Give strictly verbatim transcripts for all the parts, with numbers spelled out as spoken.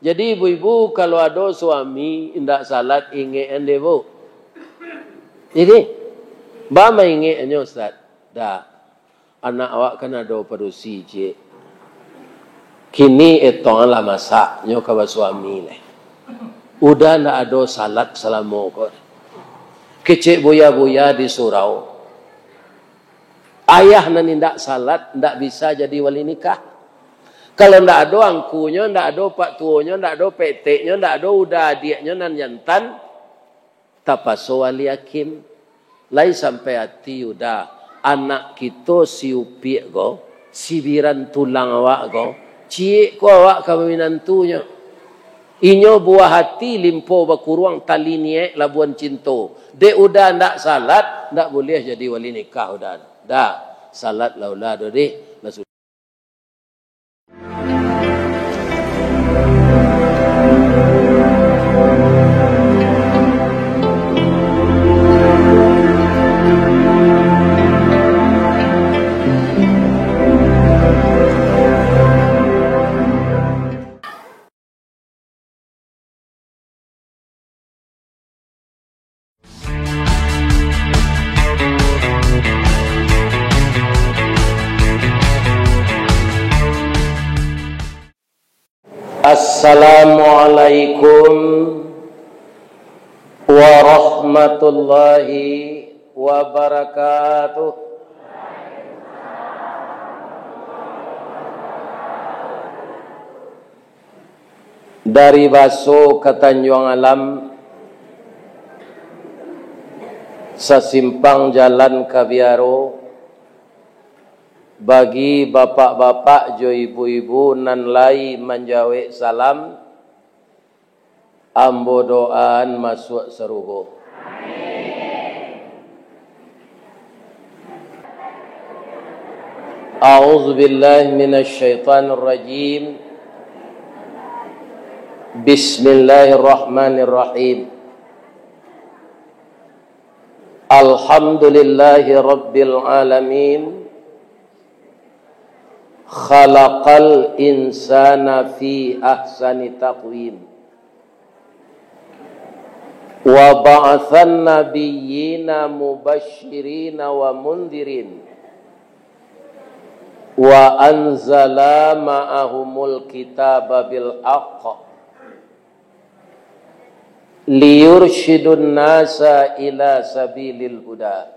Jadi, ibu-ibu, kalau ado suami indak salat, ingek-an deh, Bu. Jadi, ba maingeknyo, Ustaz? Dah, anak awak kan ado padusi ciek. Kini etong lah masaknyo ka basuami lai. Udah ndak ado salat salamo ko. Kecek buya-buya di surau. Ayah nan indak salat, ndak bisa jadi wali nikah. Kalau ndak ado angkunyo, ndak ado pak tuonyo, ndak ado peteknyo, ndak ado uda adiaknyo nan jantan, tapaso wali akim. Lai sampai ati uda, anak kito si Upiak ko, sibiran tulang awak ko, ciek ko awak ka maminantunyo. Inyo buah ati limpo bakuruang tali niek labuan cinto. Dek uda ndak salat, ndak buliah jadi wali nikah uda. Dah, salat lah uda tu deh. Lah su- Assalamualaikum warahmatullahi wabarakatuh. Dari Baso ka Tanjuang Alam, sasimpang jalan ka Biaro, bagi bapak-bapak jo ibu-ibu nan lai manjawek salam, ambo doaan masuak sarugo. A'udzubillahi minasyaitonirrajim. Bismillahirrahmanirrahim. Alhamdulillahi rabbil alamin. Khalaqal insana fi ahsani taqwim. Wa ba'atsan nabiyyina mubasyirina wa mundzirin. Wa anzala ma'ahumul kitaba bil haqq. Liyursyidun nasa ila sabilil huda.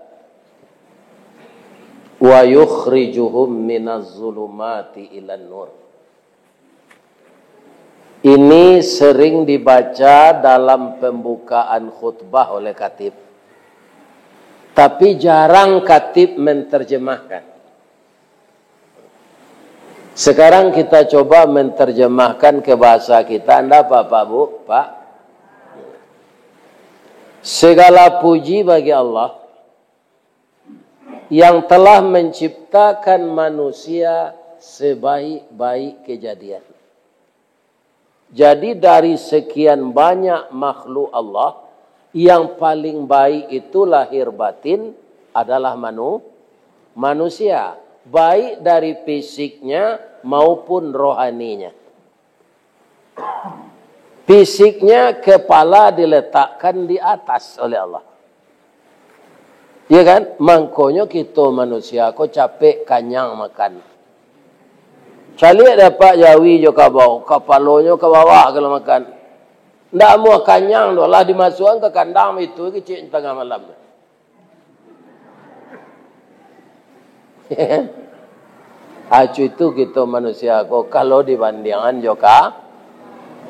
Wa yukhrijuhum minaz zulumati ilan nur. Ini sering dibaca dalam pembukaan khutbah oleh khatib. Tapi jarang khatib menterjemahkan. Sekarang kita coba menterjemahkan ke bahasa kita. Ndak apa-apa, Bu, Pak? Segala puji bagi Allah yang telah menciptakan manusia sebaik-baik kejadian. Jadi, dari sekian banyak makhluk Allah, yang paling baik itu lahir batin adalah manu-, manusia, baik dari fisiknya maupun rohaninya. Fisiknya, kepala diletakkan di atas oleh Allah. Iya kan? Mangkonyo kito manusia ko capek kanyang makan. Caliak dapek jawi jo kabau, kapalonyo ka bawah kalau makan. Ndak amuah kanyang doh, lah dimasuakan ka kandang itu kecek tangah malam. Acu itu kito manusia ko, kalau dibandiangan jo ka-,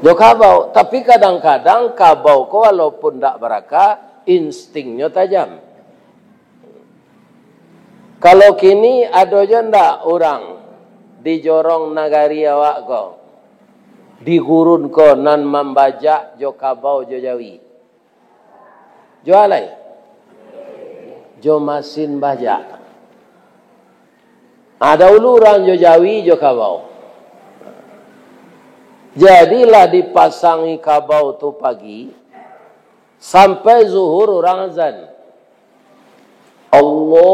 jo kabau. Tapi kadang-kadang kabau ko walaupun ndak baraka, instingnyo tajam. Kalau kini ado jo ndak urang di jorong nagari awak ko, di gurun ko nan mambajak jo kabau jo jawi? Jo a lai? Jo masin bajak. Ado ulu urang jo jawi jo kabau. Jadilah dipasangi kabau tu pagi, sampai zuhur urang azan. Allahu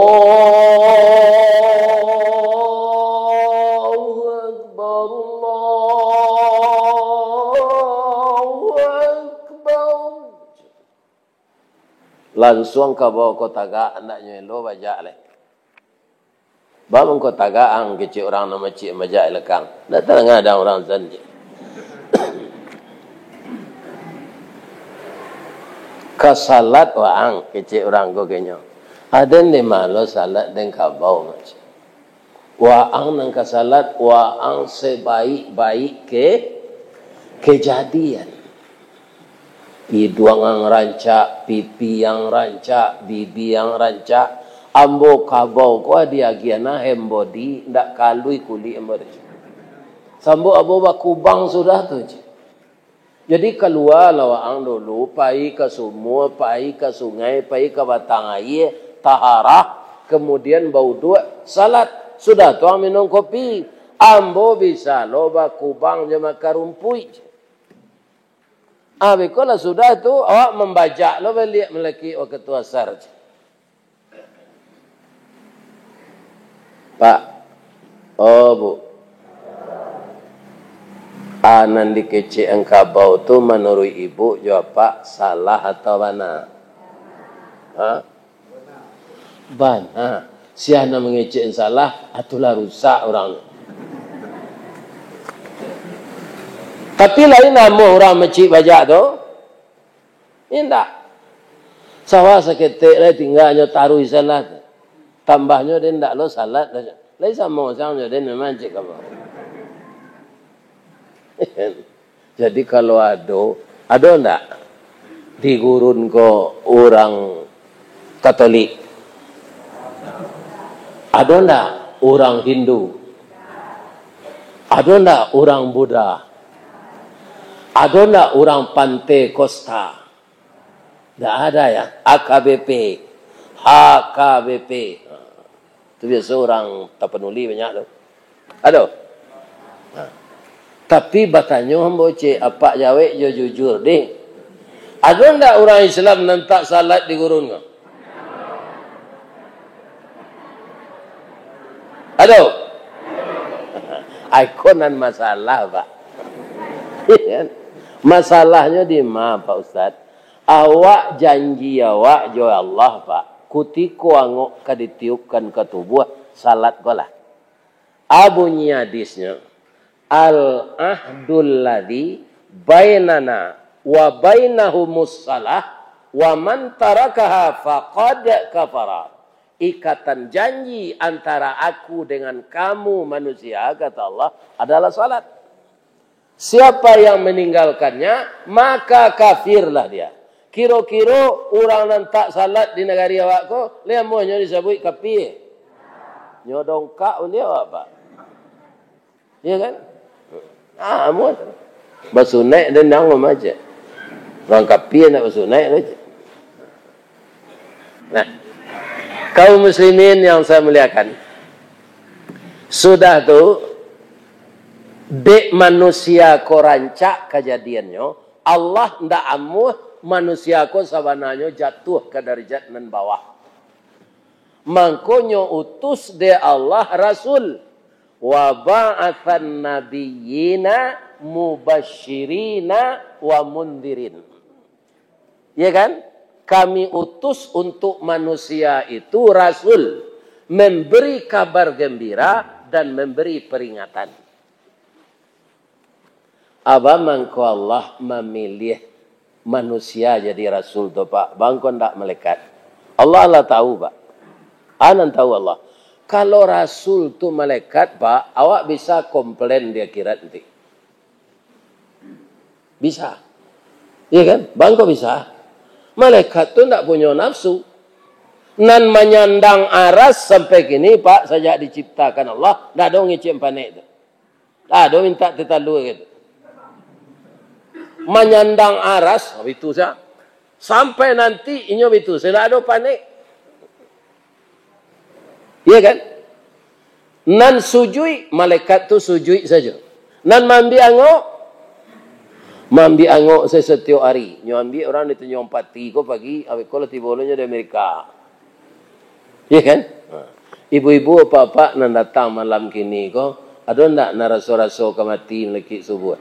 Akbar, Allahu Lansuang kabau ko tagak, andaknyo elo bajak lai. Baa mangko tagak ang, kecek urang nan maciek bajak di lakang. Ndak tadanga dek ang urang san. Ka salat waang, kecek urang ko ka inyo. Aden di ma lo salat den kabau, maciek. Waang nan ka salat, waang sebaik-baik ke-, kejadian. Iduang ang rancak, pipi ang rancak, bibi ang rancak. Ambo kabau ko diagiah na hand body, ndak kaluih kulik ambo tu. Sambuik ambo bakubang sudah tu, cik. Jadi, kalualah waang dulu, pai ka sumua, pai ka sungai, pai ka batang aia, taharah, kamudian bauduak, salat. Sudah tu ang minum kopi. Ambo bisa lo bakubang jo makan rumpuik. Ah, beko lah sudah tu, awak mambajak lo baliak malakik wakatu asar. Pak, oh, Bu, a nan dikecek ang kabau tu manuruik Ibu jo Apak salah atau bana? Ha? Bana. Sia nan mangecek salah, atulah rusak urang tu. Tapi lain namuah urang maciek bajak tu. Indak. Sawah saketek lai tingganyo taruih salat. Tambahnyo den ndak lo salat. Lai samo sangnyo den memang cek apa. Jadi kalau ado, ado ndak di gurun ko urang Katolik? Ado ndak urang Hindu? Ado ndak urang Buddha? Ado ndak urang Pantekosta? Ndak ada ya. A K B P. H K B P. Tu biaso urang Tapanuli banyak tu. Ado? Nah. Tapi batanyo ambo cek, Apak jawek jo jujur deh. Ado ndak urang Islam nan tak salat di gurun ko? Ado? Ai ko nan masalah, Pak. Masalahnyo di ma, Pak Ustaz? Awak janji awak jo Allah, Pak. Kutiko angok ka ditiupkan ka tubuah, salat ko lah. A bunyi hadisnyo, "Al-ahdul ladzi bainana wa bainahumus shalah, wa man tarakaha faqad kafara." Ikatan janji antara Aku dengan kamu manusia, kata Allah, adalah salat. Siapa yang meninggalkannya, maka kafirlah dia. Kiro-kiro urang nan tak salat di nagari awak ko, lai amuahnyo disabuik kapie? Nyo dongkak ulih awak, Pak. Iya kan? Ah, amuah. Basunaik dan nang mamaja. Urang kapie nak basunaik lah, cik. Nah, kaum muslimin yang saya muliakan, sudah tu, dek manusia ko rancak kajadiannyo, Allah ndak amuah manusia ko sabananyo jatuah ka darajat nan bawah. Mangkonyo utus dek Allah rasul, "Wa ba'atsan nabiyyina mubasyirina wa mundzirin." Ya kan? Kami utus untuk manusia itu rasul, memberi kabar gembira dan memberi peringatan. Aba mangko Allah mamiliah manusia jadi rasul tu, Pak? Bangko ndak malaikat? Allah lah tahu, Pak. Anan tahu Allah. Kalau rasul tu malaikat, Pak, awak bisa komplain di akhirat nanti. Bisa. Iya kan? Bangko bisa. Malaikat tu ndak punyo nafsu. Nan manyandang aras sampai kini, Pak, sajak diciptakan Allah, ndak ado ngicik panek tu. Ndak ado minta tetalua gitu. Manyandang aras, bitu sa. Sampai nanti inyo bitu, sa ndak ado panek. Iya kan? Nan sujuik, malaikat tu sujuik sajo. Nan maambiak angok, maambiak angok sa satiok ari. Nyo ambiak urang di Tanjuang Pati ko pagi, awak ko lah tibo lo nyo di Amerika. Iya kan? Ha. Ibu-ibu, apak-apak nan datang malam kini ko, ado ndak nan raso-raso ka mati malakik subuah?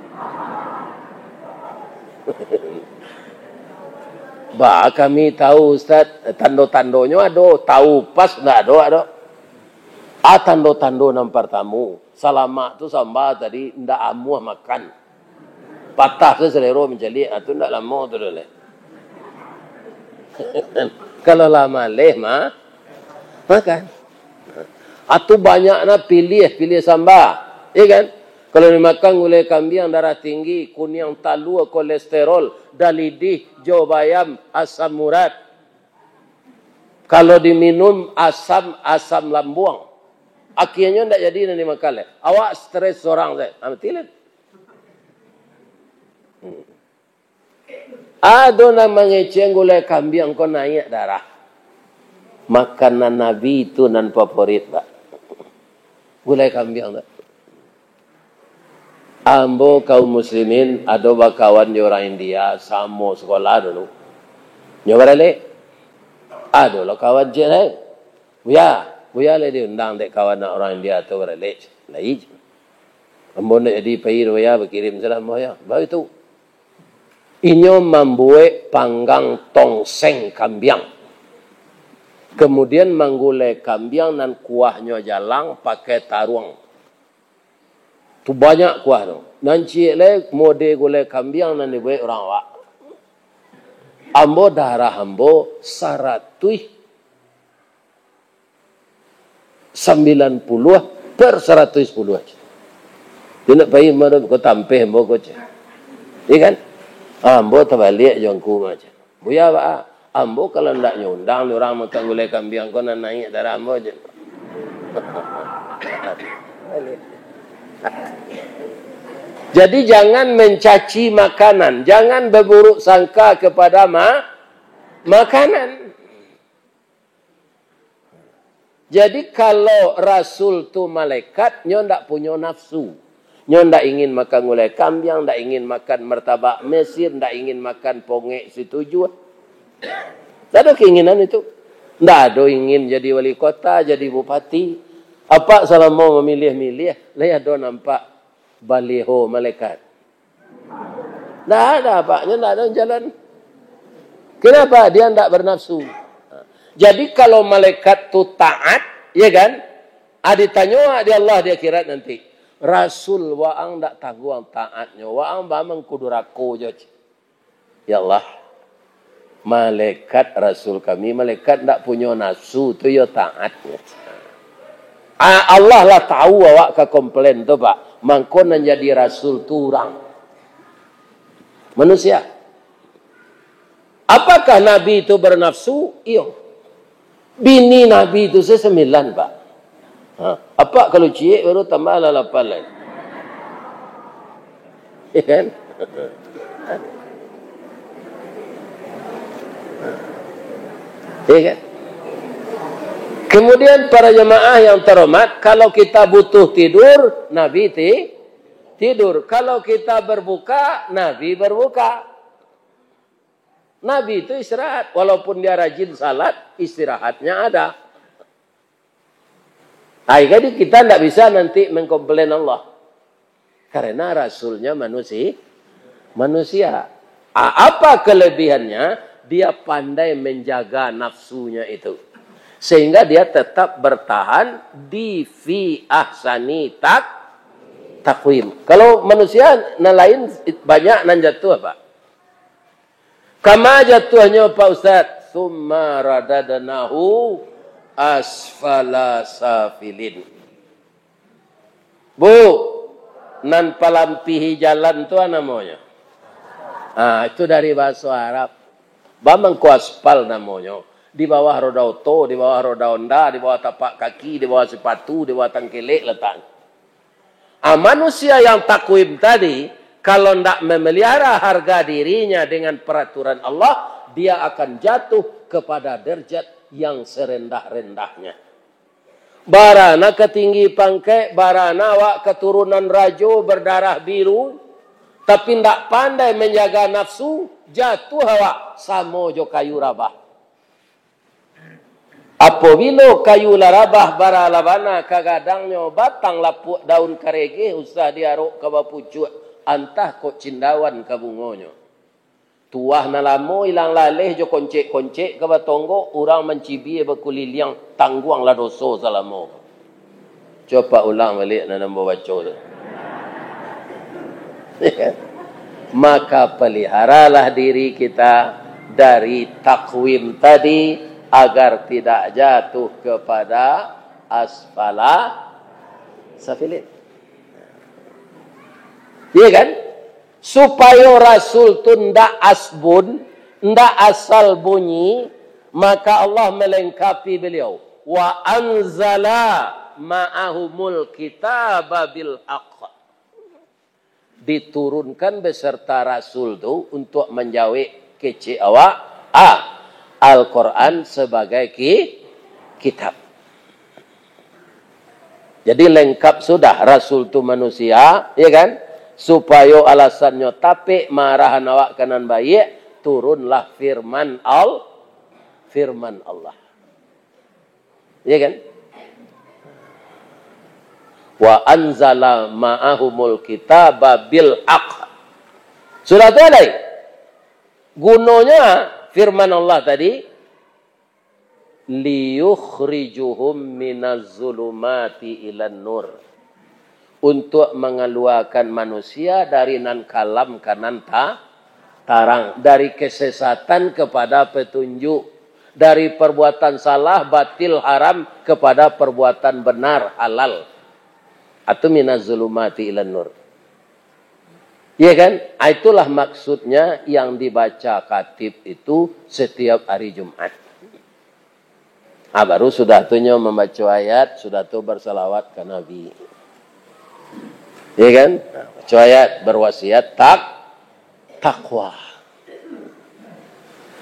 Ba, kami tahu, Ustaz, tando-tandonyo ado, tahu pas ndak ado, ado. Ah, tando-tando nan partamo, salamak tu samba tadi ndak amuah makan. Patah tu salero mancaliak, ah, tu ndak lamo tu doh lai. Kalau lah maleh, ma-, makan. Atu banyak nah piliah, piliah samba. Ya kan? Kalau dimakan gulai kambiang, darah tinggi, kuniang talua, kolesterol, dalidih, jo bayam, asam urat. Kalau diminum, asam, asam lambuang. Akhirnyo ndak jadi nan dimakan lai. Awak stres sorang sajo. Ah, mati lai. Hmm. Ado nan mangecek gulai kambiang ko naiak darah. Makanan Nabi tu nan favorit, Pak. Gulai kambiang tu. Ambo kaum muslimin ado bakawan jo urang India, samo sekolah dulu. Nyo baralek. Ado lo kawan ciek lain. Buya, Buya lai diundang dek kawan urang India tu baralek. Lai. Ambo ndak jadi pai, Buya, bakirim salam, Buya. Baitu. Inyo mambuek panggang tongseng kambiang. Kemudian manggulai kambiang nan kuahnyo jalang pakai taruang. Tu banyak kuah tu. Nan ciek lai mode gulai kambiang nan dibuek urang awak. Ambo darah ambo saratuih sambilan puluah per saratuih sapuluah. Dia nak pai mano ko tampeh ambo ko, ceh. Iya kan? Ah, ambo tabaliak jo angku mah, ceh. Buya, Pak, ah, ambo kalau ndak nyo undang urang makan gulai kambiang ko nan naiak darah ambo, ceh. Jadi jangan mencaci makanan, jangan berburuk sangka kepada ma-, makanan. Jadi, kalau Rasul tu malaikat, nyo ndak punyo nafsu. Nyo ndak ingin makan gulai kambiang, ndak ingin makan martabak Mesir, ndak ingin makan pongek situjuah. Ndak ado keinginan itu. Ndak ado ingin jadi wali kota, jadi bupati. Apak salamo mamiliah-miliah, lai ado nampak baliho malaikat? Ndak ada, Pak. Nyo ndak ada jalan. Kenapa? Dia ndak bernafsu. Jadi, kalau malaikat tu taat, ya kan? Ah, ditanyo di Allah di akhirat nanti, "Rasul, waang ndak tangguang taatnyo, waang bamang ku durako jo." Ya Allah, malaikat Rasul kami, malaikat ndak punyo nafsu tu yo taat. A-, Allah lah tahu awak ka komplain tu, Pak. Mangko nan jadi Rasul tu urang. Manusia. Apakah Nabi tu bernafsu? Iyo. Bini Nabi tu se sembilan, Pak. Ha, apak kalau ciek baru tambah lah lapan lai. Iya kan? Iya kan? Kemudian para jemaah yang terhormat, kalau kita butuh tidur, Nabi ti-, tidur. Kalau kita berbuka, Nabi berbuka. Nabi itu istirahat, walaupun dia rajin salat, istirahatnya ada. Nah, jadi kita ndak bisa nanti mengkomplain Allah. Karena Rasulnya manusi-, manusia. A-, apa kelebihannya? Dia pandai menjaga nafsunya itu. Sehingga dia tetap bertahan di fi ahsani tak-, takwim. Kalau manusia, nan lain banyak nan jatuh, Pak. Kama jatuahnyo, Pak Ustaz? Tsumma radadnahu asfala safilin. Bu, nan palampihi jalan tu a namonyo? Ah, itu dari bahaso Arab. Bamangko aspal namonyo. Di bawah roda oto, di bawah roda onda, di bawah tapak kaki, di bawah sipatu, di bawah tangkelek lataknyo. Ah, manusia yang takwim tadi, kalau ndak memelihara harga dirinya dengan peraturan Allah, dia akan jatuh kepada derajat yang serendah-rendahnya. Bara nan ka tinggi pangkek, bara nan awak katurunan rajo berdarah biru, tapi ndak pandai menjaga nafsu, jatuh awak samo jo kayu rabah. Apobilo kayu lah rabah, bara lah bana ka gadangnyo, batang lapuak daun karegeh, usah diarok ka bapucuak, antah kok cindawan ka bungonyo. Tuah nan lamo ilang laleh jo koncek-koncek ka batonggo, urang mancibia bakuliliang, tangguanglah doso salamo. Cubo ulang baliak nan ambo baco tu. Maka peliharalah diri kita dari takwim tadi, agar tidak jatuh kepada asfala safilin. Iya kan? Supayo Rasul tu ndak asbun, ndak asal bunyi, maka Allah melengkapi beliau. "Wa anzala ma'ahumul kitaba bil haq." Diturunkan beserta Rasul tu untuk menjawek kecek awak, A, Al-Quran sebagai ki-, kitab. Jadi lengkap sudah, Rasul tu manusia, ya kan? Supayo alasannyo tapek maarahan awak ka nan baiak, turunlah firman Al-, firman Allah. Ya kan? "Wa anzala ma'ahumul kitaba bil haq." Sudah tu lai. Gunonyo firman Allah tadi, "Liyukhrijuhum minaz zulumati ilan nur." Untuk mangaluakan manusia dari nan kalam ka nan ta-, tarang, dari kesesatan kepada petunjuk, dari perbuatan salah, batil, haram, kepada perbuatan benar, halal. Atau minaz zulumati ilan nur. Iya kan? Ah, itulah maksudnya yang dibaca khatib itu setiap hari Jumat. Ah, baru sudah tu nyo mambaco ayat, sudah tu bersalawat ka Nabi. Iya kan? Nah, baco ayat, berwasiat tak-, takwa.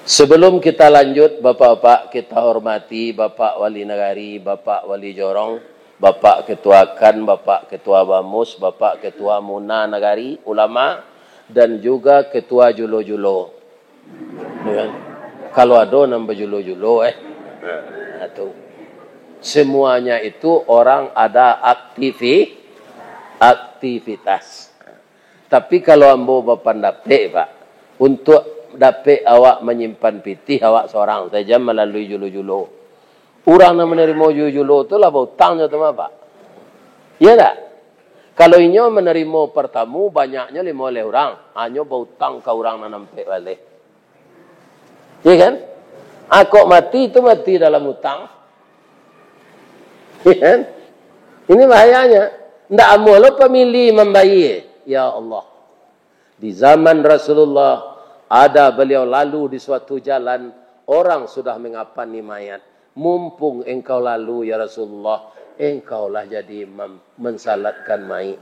Sebelum kita lanjut, Bapak-bapak kita hormati, Bapak Wali Nagari, Bapak Wali Jorong, Bapak Ketua kan, Bapak Ketua Bamus, Bapak Ketua Muna Nagari, ulama, dan juga Ketua Julo-Julo. Ya kan? Kalau ado nan bajulo-julo, eh. Nah, tu. Semuanya itu orang ada aktivi-, aktivitas. Tapi kalau ambo bapandapek, Pak, untuk dapek awak manyimpan pitih, awak sorang saja malalui julo-julo. Urang nan manarimo julo-julo tu lah bautang jo tu mah, Pak. Iya ndak? Kalau inyo manarimo partamu, banyaknyo limo baleh urang, hanyo bautang ka urang nan ampek baleh. Iya kan? Ah, kok mati tu mati dalam utang. Iya kan? Ini bahayanya. Ndak amuah lo pamilih mambayie. Ya Allah. Di zaman Rasulullah, ada beliau lalu di suatu jalan, orang sudah mengapani mayat. "Mumpung engkau lalu, ya Rasulullah, engkaulah jadi mem-, mensalatkan mayat."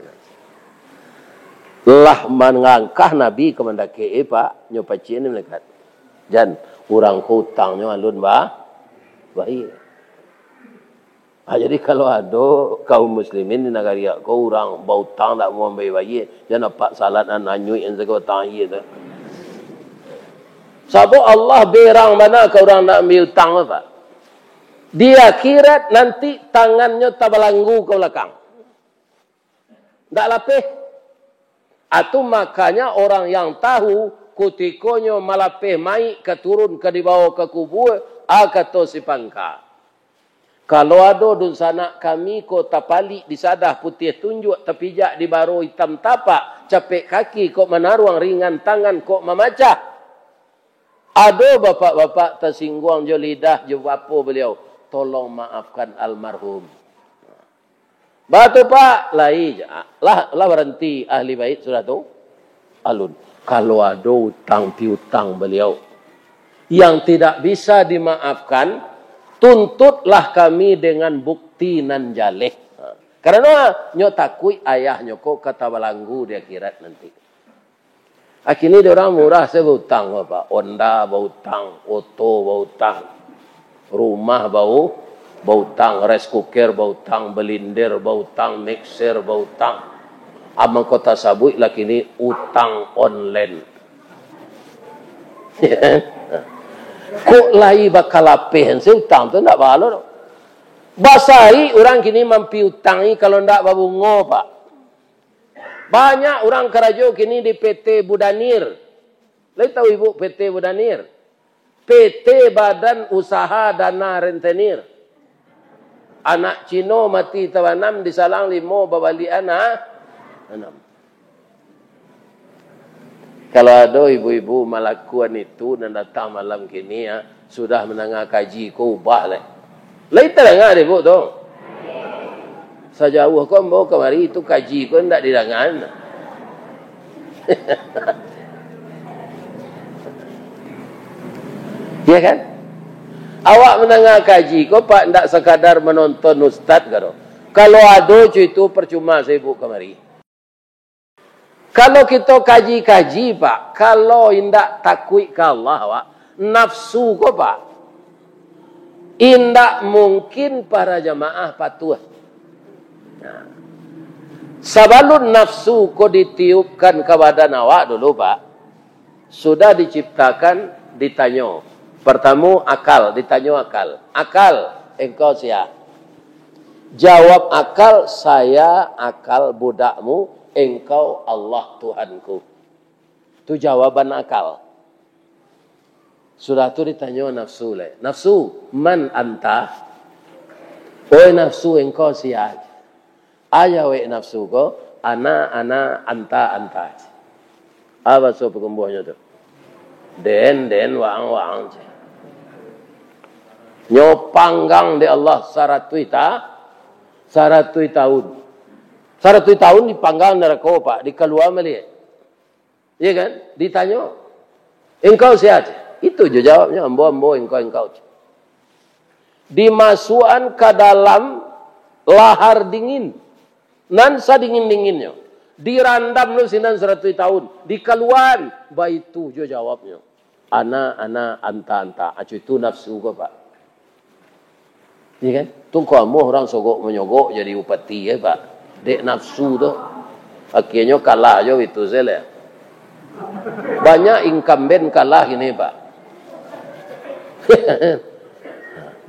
Lah mangangkah Nabi ka mandakek, "Eh, Pak, nyo pacik ni malaikat. Jan, urang ko utangnyo alun ba-, bayie." Ah, jadi, kalau ado kaum muslimin di nagari ko, urang bautang dak mau mambayie, jan apak salat nan anyuik nan sago utang ayie tu. Sabab Allah berang bana ka urang dak ambiak utang tu, Pak. Di akhirat nanti tangannyo tabalanggu ka balakang. Ndak lapeh. Atu makanya orang yang tahu, kutikonyo malapeh mayik ka turun ka dibawo ka kubua, a kato si pangka. Kalau ado dunsanak kami ko tapalik di sadah putiah tunjuak, tapijak di baro itam tapak, capek kaki kok manaruang, ringan tangan kok mamacah. Ado bapak-bapak tasingguang jo lidah jo apo baliau, tolong maafkan almarhum. Batua, Pak, lai ja. Lah, lah baranti ahli bait sudah tu? Alun. Kalau ado utang piutang baliau yang tidak bisa dimaafkan, tuntutlah kami dengan bukti nan jaleh. Ha. Karano nyo takuik ayahnyo ko ka tabalanggu di akhirat nanti. Akini dek urang murah se bautang, Bapak. Honda bautang, oto bautang, rumah bau-, bautang, rice cooker bautang, blender bautang, mixer bautang. Amun kota sabuik lah kini utang online. Kok lai bakalapehan se utang tu ndak balo doh. Basai urang kini mampiutangi kalau ndak babungo, Pak. Banyak urang karajo kini di P T Budanir. Lai tahu ibu P T Budanir? P T Badan Usaha Dana Rentenir. Anak Cino mati tabanam, disalang limo babaliak anak anam. Kalau ado ibu-ibu malakuan itu nan datang malam kini, ya, sudah mandanga kaji ko, ubah lai. Lai tadanga dek ibu tu? Sajauah ko ambo kamari, itu kaji ko indak didanga. Ya kan? Awak mandanga kaji ko, Pak, indak sakadar manonton ustaz ka do. Kalau ado co itu, parcuma sibuk kamari. Kalau kito kaji-kaji, Pak, kalau indak takuik ka Allah, Pak, nafsu ko, Pak, indak mungkin para jamaah patuah. Nah, sabalun nafsu ko ditiupkan ka badan awak dulu, Pak, sudah diciptakan, ditanyo. Partamo, akal, ditanyo akal. "Akal, engkau sia?" Jawab akal, "Saya akal budakmu, engkau Allah Tuhanku." Tu jawaban akal. Sudah tu ditanyo nafsu lai. "Nafsu, man anta?" "Oi nafsu, engkau sia?" Aja wek nafsu ko, "Ana, ana, anta, anta." Apa baso pakumbuahnyo tu? "Den, den, waang, waang." Nyo panggang dek Allah saratuih ta-, saratuih tahun. Saratuih tahun dipanggang narako, Pak, dikalua baliak. Iya kan? Ditanyo, "Engkau sia?" Itu jo jawabnyo, "Ambo, ambo, engkau, engkau." Dimasuakan ka dalam lahar dingin, nan sadingin-dinginnyo. Dirandam lu sinan saratuih tahun, dikaluaan, baitu jo jawabnyo. "Ana, ana, anta, anta." Acu itu nafsu ko, Pak. Iya kan? Tu ko amuah urang sogok manyogok jadi bupati, ya, Pak. Dek nafsu tu. Akhirnyo kalah jo itu sajo lah. Banyak incumbent kalah kini, Pak.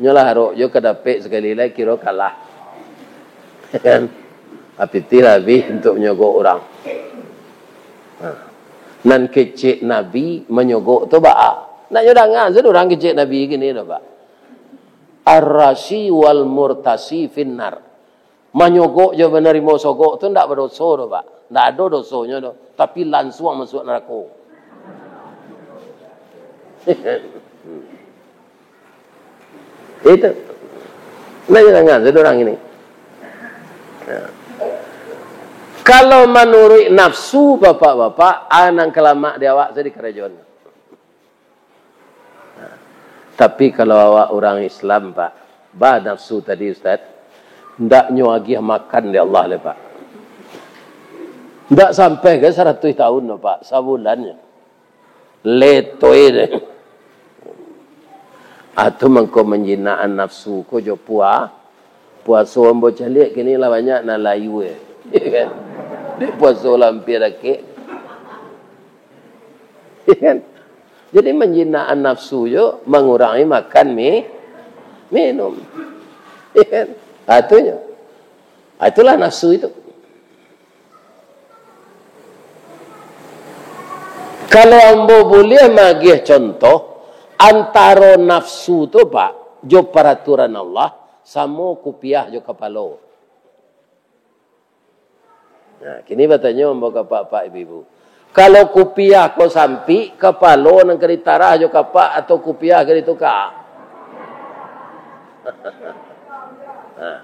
Nyo lah arok jo ka dapek sakali lai, kiro kalah. Kan? Apitih lah abih untuak manyogok urang. Ha. Nan kecek Nabi manyogok tu baa? Nak nyo danga sajo urang kecek Nabi kini tu, Pak. Ar-rasi wal murtasi finnar. Manyogok jo manarimo sogok tu ndak badoso doh, Pak. Ndak ado dosonyo doh, tapi lansuang masuak narako. Itu. Ndak jangan sadurang ini. Ya. Kalau manuruik nafsu, bapak-bapak, ah, nan kalamak di awak tadi karajoan. Nah, tapi kalau awak urang Islam, Pak, ba nafsu tadi, Ustaz, ndak nyo agiah makan dek Allah lai, Pak. Ndak sampai ka saratuih tahun doh, Pak, sabulan nyo. Letoi deh. Atu mangko manjinakan nafsu ko jo pua-, puaso ambo caliak kini lah banyak nan layu, eh. Kan? Dek puaso lah ampia dakek. Kan? Jadi manjinakan nafsu jo mangurangi makan mi-, minum. Kan? Atunyo. Itulah nafsu itu. Kalau ambo buliah magiah contoh, antaro nafsu tu, Pak, jo paraturan Allah, samo kupiah jo kapalo. Nah, kini batanyo ambo ka apak-apak, ibu-ibu. Kalau kupiah ko sampik, kapalo nan ka ditarah jo kapak atau kupiah ka dituka? Nah.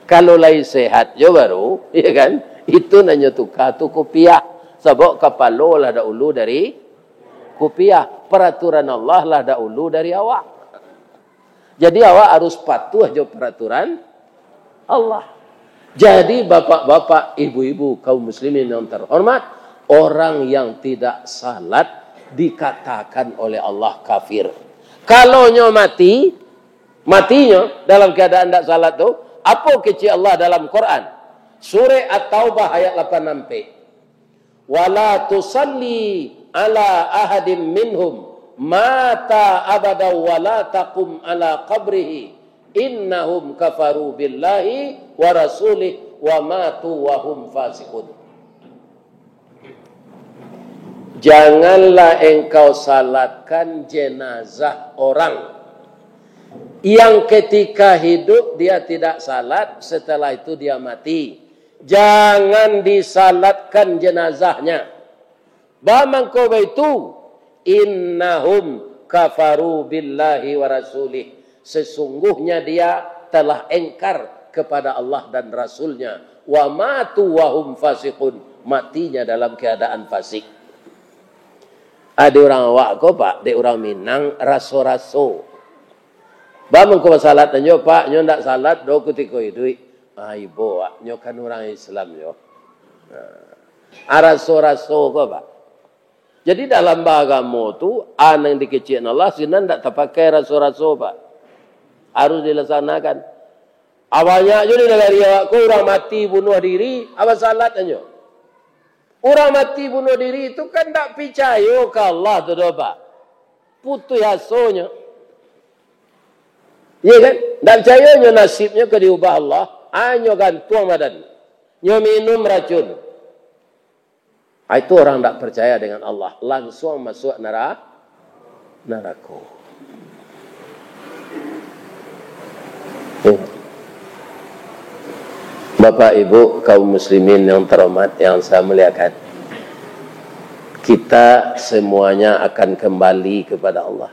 Kalau lai sehat jo baru, ya kan? Itu nan nyo tuka tu kupiah. Sabab kapalo lah dahulu dari kupiah. Paraturan Allah lah dahulu dari awak. Jadi awak harus patuah jo paraturan Allah. Jadi bapak-bapak, ibu-ibu, kaum muslimin yang terhormat, orang yang tidak salat dikatakan oleh Allah kafir. Kalau nyo mati, Matinyo dalam keadaan ndak salat tu, apo kecek Allah dalam Quran? Surah At-Taubah ayat lapan ampek. "Wala tusalli ala ahadim minhum mata abada wala taqum ala qabrihi innahum kafaru billahi wa rasulih wa matu wa hum fasiqun." Janganlah engkau salatkan jenazah orang yang ketika hidup dia tidak salat, setelah itu dia mati. Jangan disalatkan jenazahnya. Ba mangko baitu, innahum kafaru billahi wa rasulih. Sesungguhnya dia telah engkar kepada Allah dan Rasul-Nya. Wa matu wa hum fasiqun. Matinya dalam keadaan fasik. Ado urang awak ko, Pak, dek urang Minang, raso-raso. Ba mangko basalat nyo, Pak, nyo ndak salat doh kutiko iduik. Ah, ibo, Pak, nyo kan urang Islam nyo. Nah. Ah, raso-raso ko, Pak. Jadi dalam baagamo tu, a nan dikecekan Allah, sinan ndak tapakai raso-raso, Pak. Harus dilaksanakan. A banyak jo di nagari awak ko urang mati bunuah diri, a basalat nyo. Urang mati bunuah diri tu kan ndak picayo ka Allah tu doh, Pak. Putuih asonyo. Iya kan? Ndak picayo nyo nasibnyo ka diubah Allah, a nyo gantuang badan. Nyo minum racun. A itu orang ndak percaya dengan Allah, langsuang masuak nara-, narako. Bapak, Ibu, kaum muslimin yang terhormat, yang saya muliakan, kita semuanya akan kembali kepada Allah.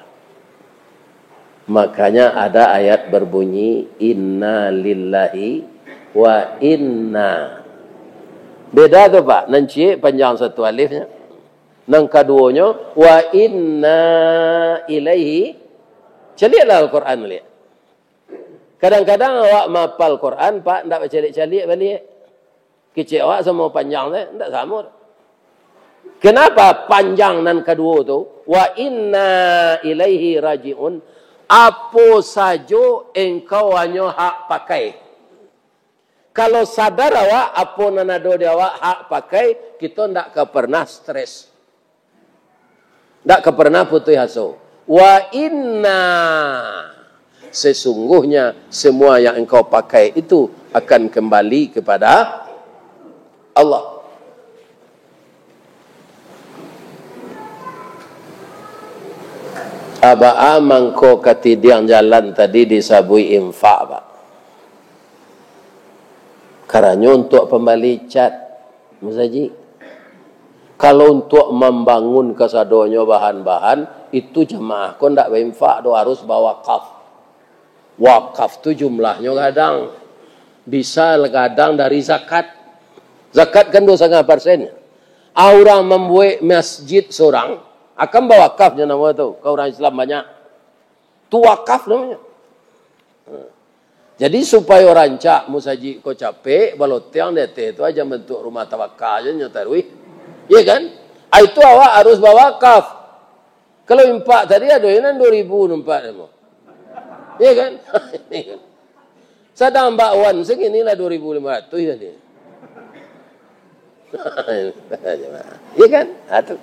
Makanya ada ayat berbunyi, "Inna lillahi wa inna." Beda tu, Pak. Nan ciek panjang satu alifnya. Nan kaduonyo, "Wa inna ilaihi." Caliaklah Al-Quran baliak. Kadang-kadang awak mahapal Quran, Pak, ndak bacaliak-caliak baliak. Kecek awak samo panjang tu, ndak samo. Kenapa panjang nan kaduo tu? "Wa inna ilaihi raji'un." Apo sajo engkau hanyo hak pakai. Kalau sadar awak, apo nan ado di awak hak pakai, kito ndak ka pernah stres. Ndak ka pernah putuih aso. Wa inna, sesungguhnya semua yang engkau pakai itu akan kembali kepada Allah. Abaa mangko katidiang jalan tadi disabuik infak, Pak. Karanyo untuak pambali cat musajik. Kalau untuak mambangun kasadonyo bahan-bahan, itu jamaah ko ndak bainfak doh, harus bawakaf. Wakaf tu jumlahnyo gadang. Bisa gadang dari zakat. Zakat kan dua satangah persen. Ah, urang mambuek masjid surang, akan bawakaf nyo namo tu, ka urang Islam banyak. Tu wakaf namonyo. Jadi, supayo rancak musajik ko capek, balotiang di ateh tu aja bantuak rumah tawakal je nyo taruih. Iya kan? Ah, itu awak harus bawakaf. Kalau infak tadi ado nan duo ribu infak demo. Iya kan? Sadang bakwan sagini lah duo ribu limo ratuih tadi. Iya kan? Ha, tu.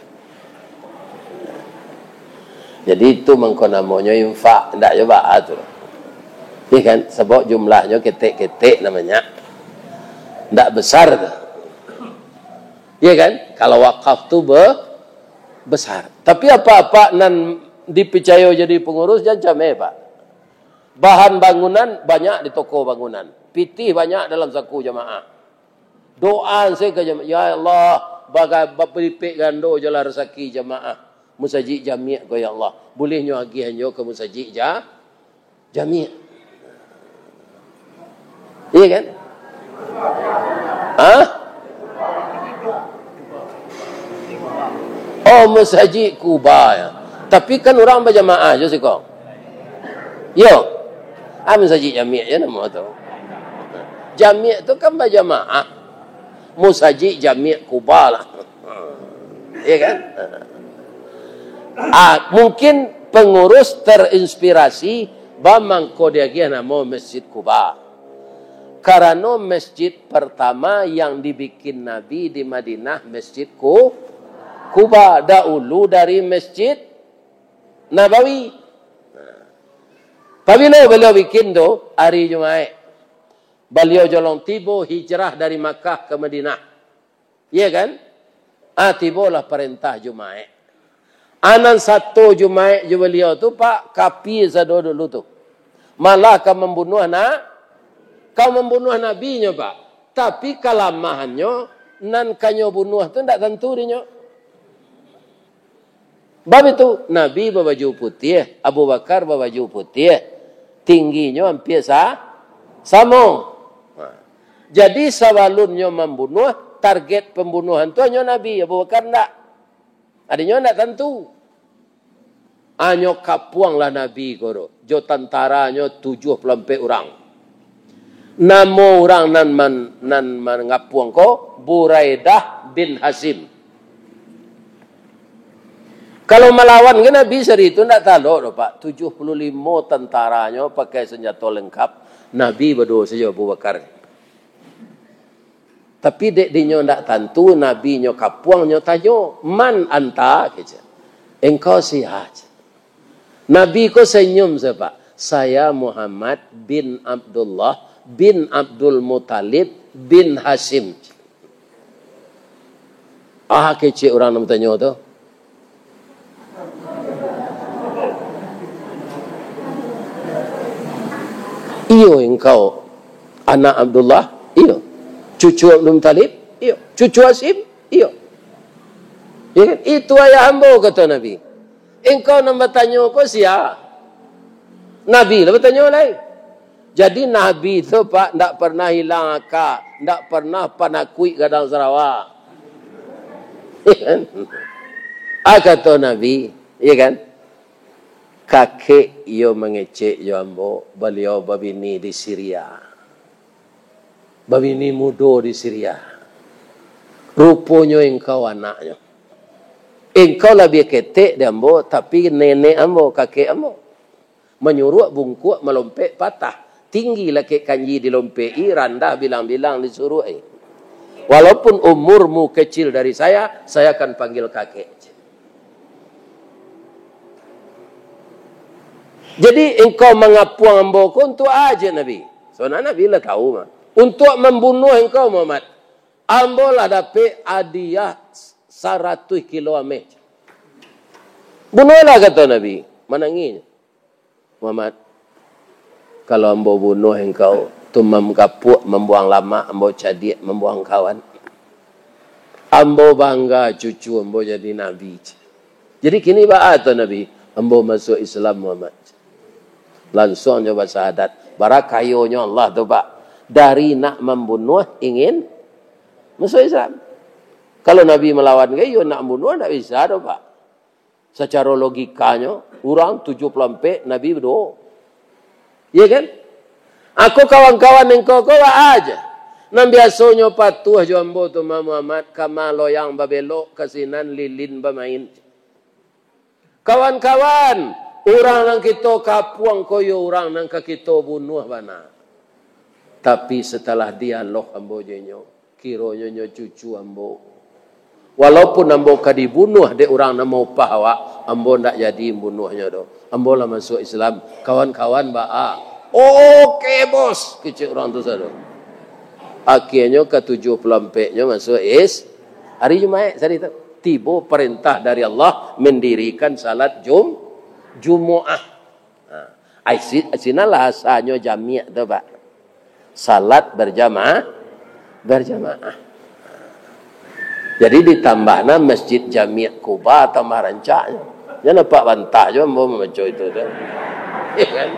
Jadi itu mangko namonyo infak, ndak jo baa tu. Iya kan? Sabab jumlahnyo ketek-ketek namonyo. Ndak besar tu. Iya kan? Kalau wakaf tu be-, besar. Tapi apa-apa nan dipicayo jadi pangurus, jan cameh, Pak. Bahan bangunan banyak di toko bangunan. Pitih banyak dalam saku jamaah. Doa se ka jamaah, "Ya Allah, baga-, bapalipek gando jolah rasaki jamaah. Musajik Jamiak ko, ya Allah. Buliah nyo agiahan jo ka musajik Ja-, Jamiak." Iya kan? Hah? Oh, Masajik Kuba, ya. Tapi kan urang bajamaah jo siko. Yo. Ah, Masajik Jamiak je namo tu. Jamiak tu kan bajamaah. Masajik Jamiak Kuba lah. Iya kan? Ah, mungkin pangurus terinspirasi, ba mangko diagiah namo Masjid Kuba. Karano masjid partamo yang dibikin Nabi di Madinah, Masjid Ku-, Kuba, dahulu dari Masjid Nabawi. Pabilo baliau bikin tu? Hari Jumaik. Baliau jolong tibo hijrah dari Makkah ka Madinah. Iya kan? Ah, tibolah parentah Jumaik. Anan sato Jumaik jo baliau tu, Pak, kapia sado dulu tu. Malah ka mambunuah na-, ka mambunuah Nabi nyo, Pak. Tapi kalamahannyo, nan ka nyo bunuah tu ndak tantu dek nyo. Bab itu, Nabi babaju putiah, Abu Bakar babaju putiah, tingginyo ampia sa-, samo. Nah, jadi, sabalun nyo mambunuah, target pambunuahan tu hanyo Nabi, Abu Bakar ndak. Adinyo ndak tantu. Hanyo kapuanglah Nabi ko tu, jo tantaranyo tujuah puluah ampek urang. Namo urang nan man-, nan mangapuang ko, Buraidah bin Hasyim. Kalau malawan ka Nabi sari tu ndak talok doh, Pak. Tujuah puluah limo tantaranyo pakai sanjato lengkap, Nabi baduo sajo Abu Bakar. Tapi dek dinyo ndak tantu, Nabi nyo kapuang, nyo tanyo, "Man anta?" kecek. "Engkau sia?" Nabi ko senyum sajo, Pak. "Saya Muhammad bin Abdullah bin Abdul Muttalib bin Hasyim." Ah, kecek urang nan batanyo tu. "Iyo, engkau anak Abdullah?" "Iyo." "Cucu Abdul Muttalib?" "Iyo." "Cucu Hasyim?" "Iyo." "Ya kan? Itu ayah ambo," kato Nabi. "Engkau nan batanyo ko sia?" Nabi lah batanyo lai. Jadi, Nabi tu, Pak, ndak pernah ilang aka, ndak pernah panakuik gadang sarawa. Ya kan? Ah, kato Nabi, ya kan? "Kakek iyo mangecek jo ambo, baliau babini di Siria. Babini mudo di Siria. Ruponyo engkau anaknyo. Engkau labiah ketek di ambo, tapi nenek ambo, kakek ambo, manyuruak bungkuak malompek patah. Tinggi lakek kanji dilompeki, randah bilang-bilang disuruaki. Walaupun umurmu kecil dari saya, saya akan panggil kakek." "Jadi, engkau mangapuang ambo ko untuak a?" kecek Nabi. Sabananyo Nabi lah tahu mah. "Untuak mambunuah engkau, Muhammad. Ambo lah dapek hadiah saratuih kilo ameh." "Bunuahlah," kato Nabi, manangih. "Muhammad, kalau ambo bunuah engkau, tu mam-, kapuak mambuang lamak, ambo cadiak mambuang kawan. Ambo bangga cucu ambo jadi nabi." "Jadi kini baa tu, Nabi?" "Ambo masuak Islam, Muhammad." Lansuang jo basahadat. Bara kayonyo Allah tu, Pak. Dari nak mambunuah ingin masuak Islam. Kalau Nabi malawan ka, iyo nak mambunuah ndak bisa doh, Pak. Sacaro logikanyo, urang tujuah puluah ampek, Nabi baduo. Iya kan? Ako kawan-kawan engkau ko baa aja. Nan biasonyo patuah jo ambo tu mah Muhammad, ka ma loyang babelok, ka sinan lilin bamain. Kawan-kawan, urang nan kito kapuang ko yo urang nan ka kito bunuah bana. Tapi, satalah dialog ambo jo inyo, kironyo nyo cucu ambo. Walaupun ambo ka dibunuah dek urang nan maupah awak, ambo ndak jadi mambunuahnyo doh. Ambo lah masuak Islam. Kawan-kawan baa? "Oke, bos," kecek urang tu sado. Akhianyo ka tujuah puluah ampeknyo masuak Is-, hari Jumaik sari tu. Tibo parentah dari Allah mandirikan salat Jum-, Jumuah. Ha. Ai, si-, sinan lah asalnyo jamiak tu, Pak. Salat berjamaah, berjamaah. Jadi ditambahna Masjid Jamiak Kuba, tambah rancaknyo. Jan nampak bantah jo ambo mambaco itu tu. Iya kan?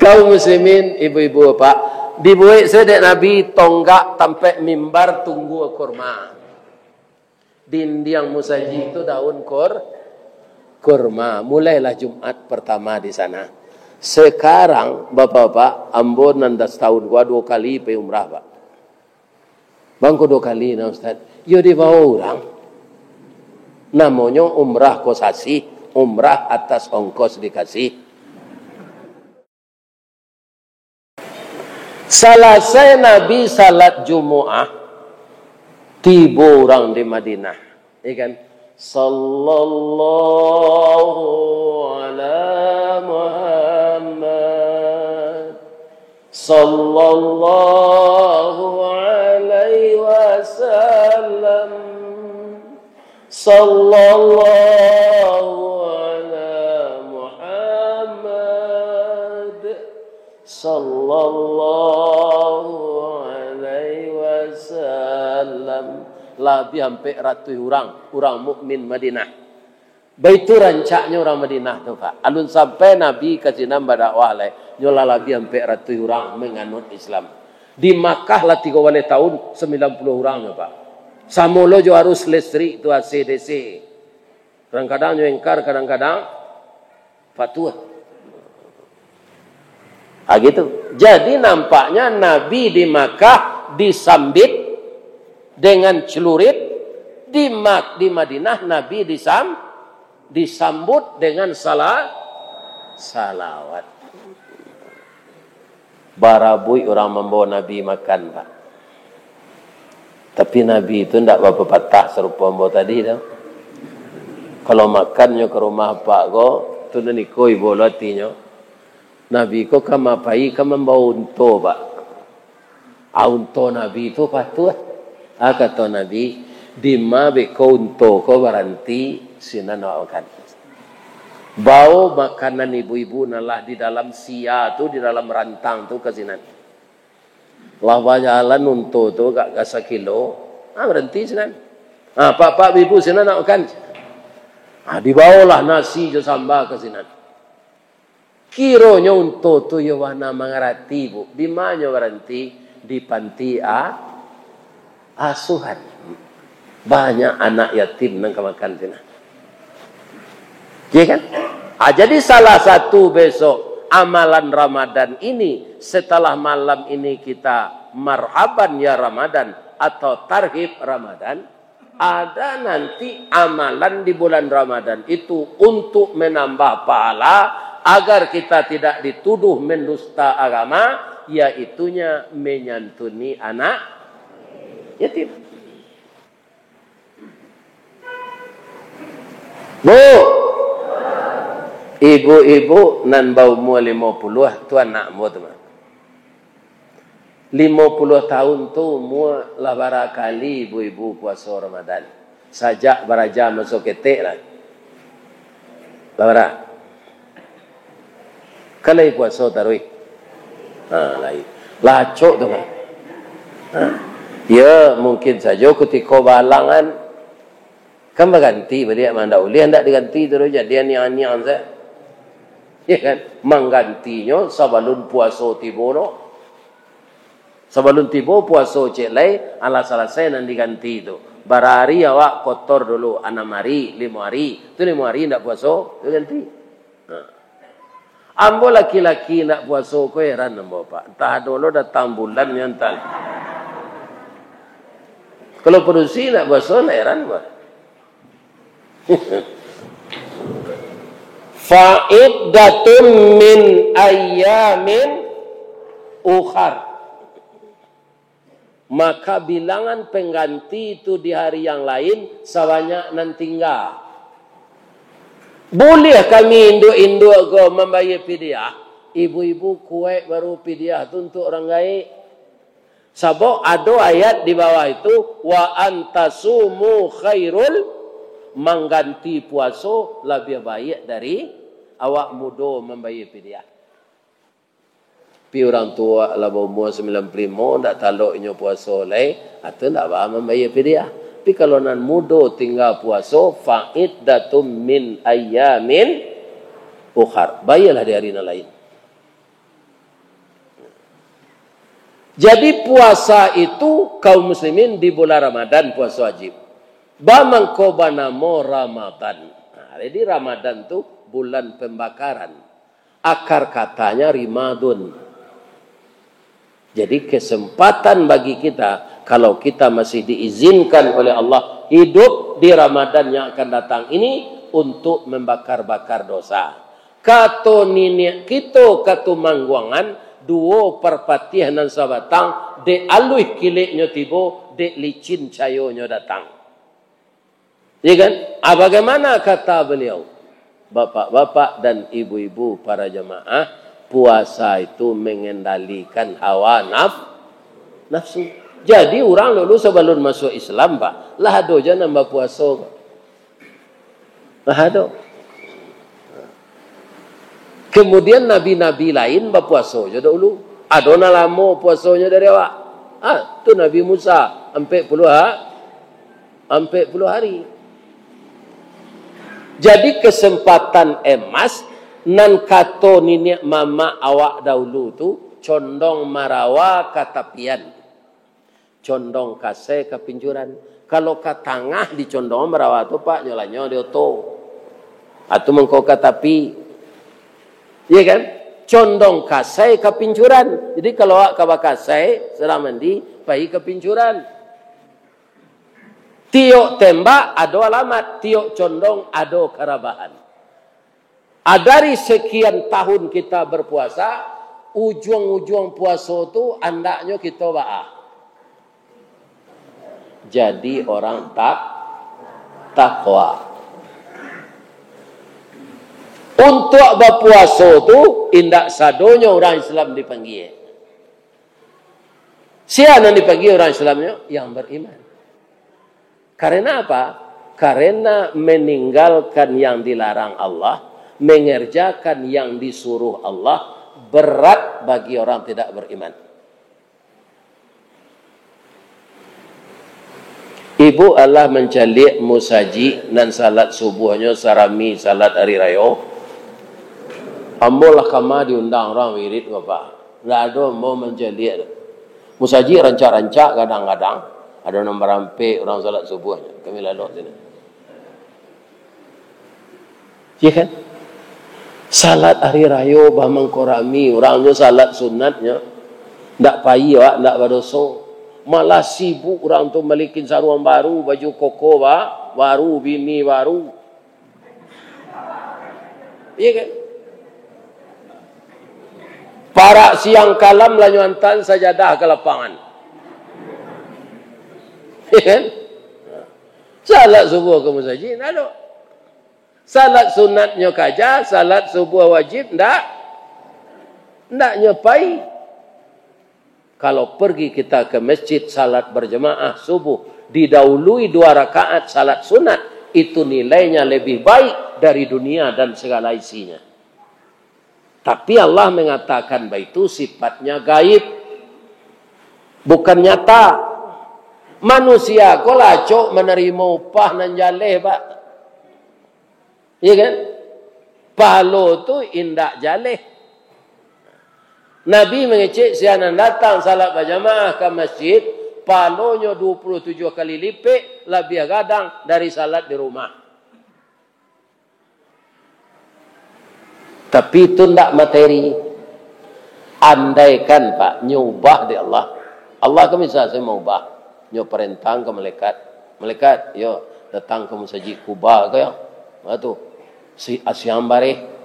Kaum muslimin, ibu-ibu, bapak, dibuek sajo dek Nabi tonggak tampek mimbar tunggua kurma. Dindiang musajik tu daun kur-, kurma. Mulailah Jumat partama di sana. Sekarang, bapak-bapak, ambo nan dah satahun ko duo kali pai umrah, Pak. Bangko duo kali nah, Ustaz. Yo dibawa urang. Namonyo umrah kosasih, umrah atas ongkos dikasih. Salasai Nabi salat Jumuah, tibo urang di Madinah, ya kan? Sallallahu ala Muhammad. Sallallahu alaihi wasallam. Sallallahu ala Muhammad. Sallallahu alaihi wasallam. Labiah ampek ratuih urang, urang mukmin Madinah. Baitu rancaknyo urang Madinah tu, Pak. Alun sampai Nabi ka sinan badakwah lai, nyo lah labiah ampek ratuih urang manganut Islam. Di Makkah lah tigo baleh taun, sambilan puluah urang nyo, Pak. Samo lo jo arus listrik tu, A C D C. Kadang-kadang nyo engkar, kadang-kadang patuah. Ah, gitu. Jadi, nampaknya Nabi di Makkah disambit dengan celurit, di Mak-, di Madinah Nabi disam-, disambut dengan sala-, salawat. Barabuik urang mambawa Nabi makan, Pak. Tapi Nabi tu ndak bapapatah sarupo ambo tadi tu. Kalau makannyo ka rumah apak ko, tu nan iko ibo lo atinyo. Nabi ko ka ma-, pai ka mambawa unto, Pak. Ah, unto Nabi tu patuah. Ah, kato Nabi, "Dima beko unto ko baranti, sinan awak makan." Bawo makanan ibu-ibu nan lah di dalam sia tu, di dalam rantang tu ka sinan. Lah bajalan unto tu agak ka sakilo, ah, baranti sinan. Ah, "Pak, pak, ibu, sinan nak makan." Ah, dibawolah nasi jo samba ka sinan. Kironyo unto tu yo bana mangarati, Bu. Di ma nyo baranti? Di panti a-, asuhan. Banyak anak yatim nan ka makan sinan. Iya kan? Ah, jadi salah satu besok amalan Ramadan ini, setelah malam ini kita marhaban ya Ramadan atau tarhib Ramadan, ada nanti amalan di bulan Ramadan itu untuk menambah pahala agar kita tidak dituduh mendusta agama, yaitunya menyantuni anak yatim. Bu, ibu-ibu nan baumua limo puluah, tu anak ambo tu, mah. Limo puluah taun tu umua, lah bara kali ibu-ibu puaso Ramadan? Sajak baraja maso ketek lah. Lah bara? Kan lai puaso taruih. Ha, lai. Lah acok tu kan. Ha. Ya, mungkin sajo kutiko bahalangan, kan baganti baliak, mah ndak ulih ndak diganti tu, jadi aniang-aniang sajo. Ya kan? Manggantinyo sabalun puaso tibo no. Sabalun tibo puaso ciek lai, alah salasai nan diganti tu. Bara ari awak kotor dulu, anam ari, limo ari. Tu limo ari ndak puaso, tu ganti. Nah. Ambo laki-laki ndak puaso ko heran ambo, Pak. Antah ado lo datang bulan nyo antah. Kalau padusi ndak puaso, ndak heran, Pak. Fa'iddatun min ayyamin ukhar. Maka bilangan pengganti itu di hari yang lain sabanyak nan tingga. Buliah kami induak-induak ko mambayia pidiah? Ibu-ibu kuaik baru pidiah tu untuak urang gaek. Sabab ado ayat di bawah itu, "Wa antasumu khairul," mangganti puaso labiah baiak dari awak mudo mambayia pidiah. Tapi urang tuo lah baumua sambilan puluah limo, ndak talok inyo puaso lai, atau ndak ba mambayia pidiah. Tapi kalau nan mudo tingga puaso, fa'iddatum min ayyamin ukhar. Baialah di hari nan lain. Jadi puasa itu kaum muslimin di bulan Ramadan puasa wajib. Ba mangko banamo Ramadan. Nah, jadi Ramadan tu bulan pembakaran. Akar katanya rimadun. Jadi kesempatan bagi kita, kalau kita masih diizinkan oleh Allah hidup di Ramadan yang akan datang ini untuk membakar-bakar dosa. Kato niniak kito Katumangguangan, duo parpatiah nan sabatang, dek aluih kileknyo tibo, dek licin cayonyo datang. Ya kan? Ah, bagaimana kata beliau? Bapak-bapak dan ibu-ibu para jamaah, Puasa itu mengendalikan hawa naf-, nafsu. Jadi, urang dulu sabalun masuak Islam, Pak, lah ado ja nan bapuaso, Pak. Lah ado. Kemudian, nabi-nabi lain bapuaso jo dahulu. Ado nan lamo puasonyo dari awak. Ah, tu Nabi Musa, ampek puluah ha-, ampek puluah hari. Jadi, kesempatan emas nan kato niniak mamak awak dahulu tu, condong marawa ka tapian, condong kasai ka pincuran. Kalau ka tangah dicondong marawa tu, Pak, nyo lanyo di oto. Atau mangko ka tapi. Iya kan? Condong kasai ka pincuran. Jadi, kalau awak ka bakasai, sadang mandi, pai ka pincuran. Tiok tembak ado alamat, tiok condong ado karabahan. Ah, dari sekian tahun kita berpuasa, ujuang-ujuang puaso tu andaknyo kito baa? Jadi orang tak-, takwa. Untuak bapuaso tu, indak sadonyo urang Islam dipanggia. Sia nan dipanggia urang Islamnyo? Yang beriman. Karena apa? Karena meninggalkan yang dilarang Allah, mengerjakan yang disuruh Allah, berat bagi orang tidak beriman. Ibu alah mancaliak musajik nan salat subuhnyo sarami salat ari rayo? Ambo lah kama diundang urang wirid, Bapak. Lah ado ambo mancaliak tu. Musajik rancak-rancak kadang-kadang, ado nan barampek urang salat subuhnyo. Kami lalok sini. Iya kan? Salat ari rayo bamangko rami, urangnyo salat sunatnyo. Ndak pai awak, ndak badoso. Malah sibuk urang tu malikin saruang baru, baju koko ba-, baru, bini baru. Iya kan? Parak siang kalam lah nyo antaan sajadah ka lapangan. Iya kan? Salat subuh ka musajik, ndak ado. Salat sunatnyo kaja, salat subuh wajib ndak, ndak nyo pai. Kalau pergi kita ke masjid, salat berjamaah subuh, didahului dua rakaat salat sunat, itu nilainya lebih baik dari dunia dan segala isinya. Tapi Allah mengatakan baitu sifatnya gaib, bukan nyata. Manusia ko lah acok manarimo upah nan jaleh, Pak. Iya kan? Pahalo tu indak jaleh. Nabi mangecek sia nan datang salat bajamaah ka masjid, pahalonyo dua puluh tujuh kali lipek, labiah gadang dari salat di rumah. Tapi itu ndak materi. Andaikan, Pak, nyo ubah dek Allah. Allah kan bisa saja maubah. Nyo parentah ka malaikat. "Malaikat, yo, datang ka Masajik Kuba ko, yo." Nah, tu. Si asiang bareh.